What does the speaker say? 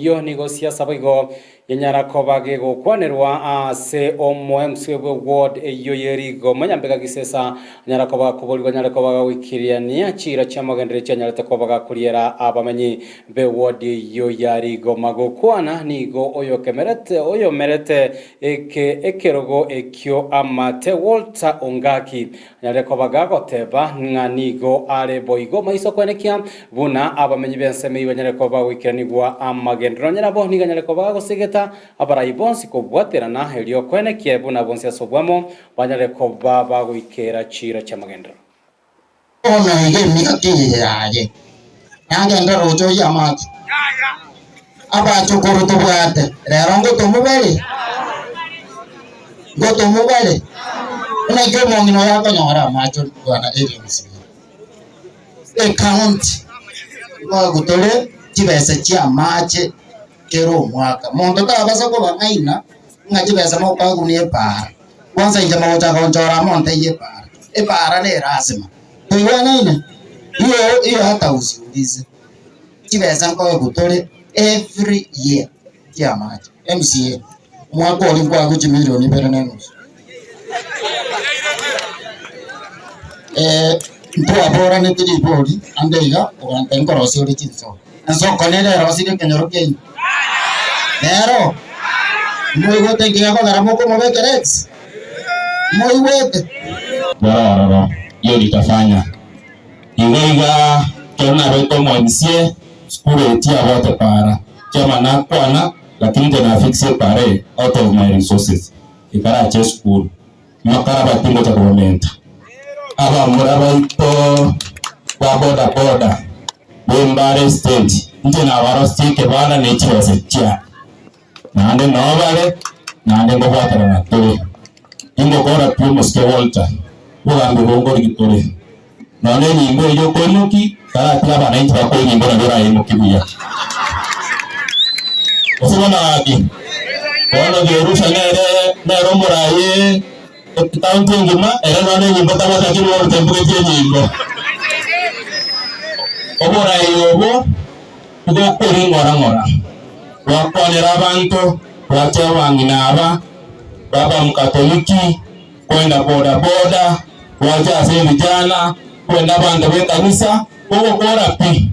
Eyio nigo siasa boigo Yenyara koba gegokwanerwa ase omoemswe bwe ward eyio ye rigoma Nyambega Gisesa anyara koba gakoborigwa anyare koba gagoikiriania chiira chi'amagenderero chianyarete koba gakoriera abamenyi be ward eyio ya rigoma. Gokwana nigo oyokemerete oyomerete eke ekerogo ekio amate Walter Ongaki Anyare koba gagoteba ng'a nigo are boigo maiso kwenekia buna abamenyi b'ensemo eyio banyare koba bagoikeranigwa amagenderero. Onye nabo, nigo anyare koba gagosegeta abarai bonsi kobwaterana, erio kwenekie buna bonsi ase oboamo banyare koba bagoikera chiira chi'amagenderero. Bono iga emiaka eye yaye, nagende roche oyio amache. Abachokoro tobwate rero ngotomobare? Ngotomobare? Naki omong'ina oyo akonyora amache bwana Eliud Msiri? Ecounty bagotore chibesa chia amache kera omwaka. Monto tabasa kobang'aina ng'a chibesa mokoagunia epaara. Kwanza inche mogochaka gonchora amo ontebie epaara. Epaara ne erasima. Toigwanaine? Hiyo hiyo hata usiulize. Chibesa nkoegwa tore every year chiamache. MCA, omwaka oria nkoagwa chimilioni ibere na enusu. Ntwaboranete ribori ande iga ogante nkorosia ore chinsoko. Ensoko nere erosirie ekenyoro kiaino? Nero? Moigwete nki gekogera mokomobekera egisi? Moigwete? Rora ororo, hiyo nitafanya. Igo iga ekero nabete omo-MCA, sukuru eye tiabwate para, chiama nakwana lakini inche na fix epara eye out of my resources, ekarache esukuru. Makara tingocha kobamenta. Abamura baito ba boda boda b'Embare stage, inche nabarosirie ekebanda ne chibesa chiane. Naende nao bare, naende nkobwatanana tore. Tingokora pi omosike Walter, bogambi obo nkorigi tore. Nonya enyimbo eyio okoimoki, taratiga abananchi bakoe enyimbo nario oraimoki buya. Gose bono gaki, bono Jerusha nere nere omoraai ekaunti engima, ere nonya enyimbo tabwati lakini bono tembugetie enyimbo. Oborai obo tibokori ng'ora ng'ora, gwakwanera abanto, gwacha abang'ina aba, baba mkatoliki, kwenda boda boda, gwacha ase ebijana, kwenda abanto b'ekanisa, gogokora pi.